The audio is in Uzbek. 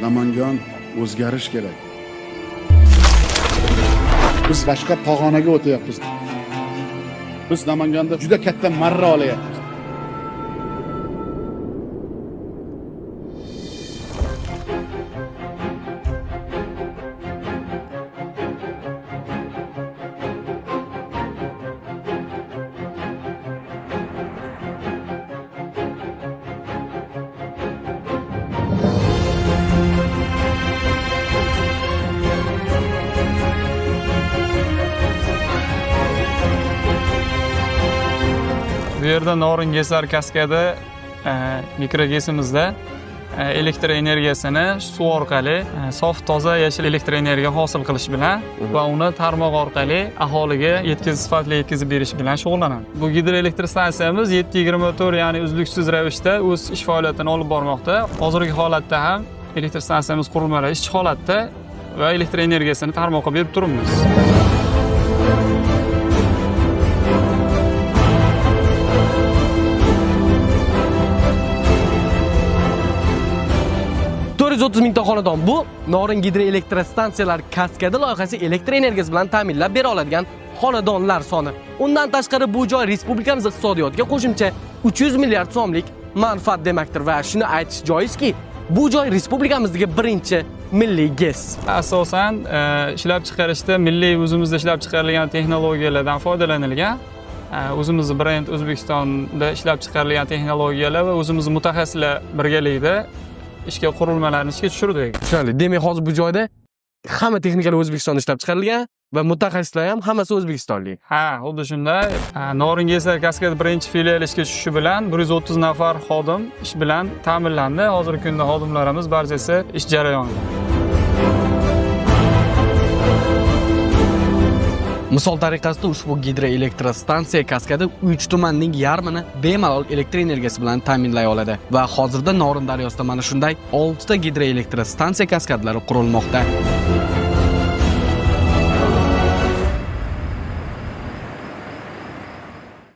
Namangan o'zgarish kerak. Biz boshqa pog'onaga o'tyapmiz. Biz Namanganda juda katta marra olyapmiz. Bu yerda Norin GESlar kaskadi mikrogesimizda elektr energiyasini suv orqali sof, toza, yashil elektr energiya hosil qilish bilan va uni tarmoq orqali aholiga yetkazib, sifatli yetkazib berish bilan shug'ullanamiz. Bu gidroelektr stansiyamiz 7/24, ya'ni uzluksiz ravishda o'z ish faoliyatini olib bormoqda. Hozirgi holatda ham elektr stansiyamiz qurilmalari ishchi holatda va elektr energiyasini tarmoqqa berib turibmiz. 430 mingta xonadon bu Norin gidroelektrostansiyalar kaskadi loyihasi elektr energiyasi bilan ta'minlab bera oladigan xonadonlar soni. Undan tashqari bu joy respublikamiz iqtisodiyotiga qo'shimcha 300 milliard so'mlik manfaat demakdir va shuni aytish joizki, bu joy respublikamizdagi birinchi milliy GES. Asosan ishlab chiqarishda milliy o'zimizda ishlab chiqarilgan texnologiyalardan foydalanilgan. O'zimizni brend O'zbekistonda ishlab chiqarilgan texnologiyalar va o'zimizni mutaxassislar birgalikda ishga qurilmalarni ishga tushirdik. Tushunarli. Demak, hozir bu joyda hamma texnikalar O'zbekistonda ishlab chiqarilgan va mutaxassislar ham hammasi o'zbekistonlik. Ha, xuddi shunday. Norin GESlar kaskadi birinchi filial ishga tushishi bilan 130 nafar xodim ish bilan ta'minlandi. Hozirgi kunda xodimlarimiz barchasi ish jarayonida. Misol tariqasida ushbu gidroelektrostansiya kaskadi 3 tumanning yarmini bemalol elektr energiyasi bilan ta'minlay oladi va hozirda Norin daryosida mana shunday 6 ta gidroelektrostansiya kaskadlari qurilmoqda.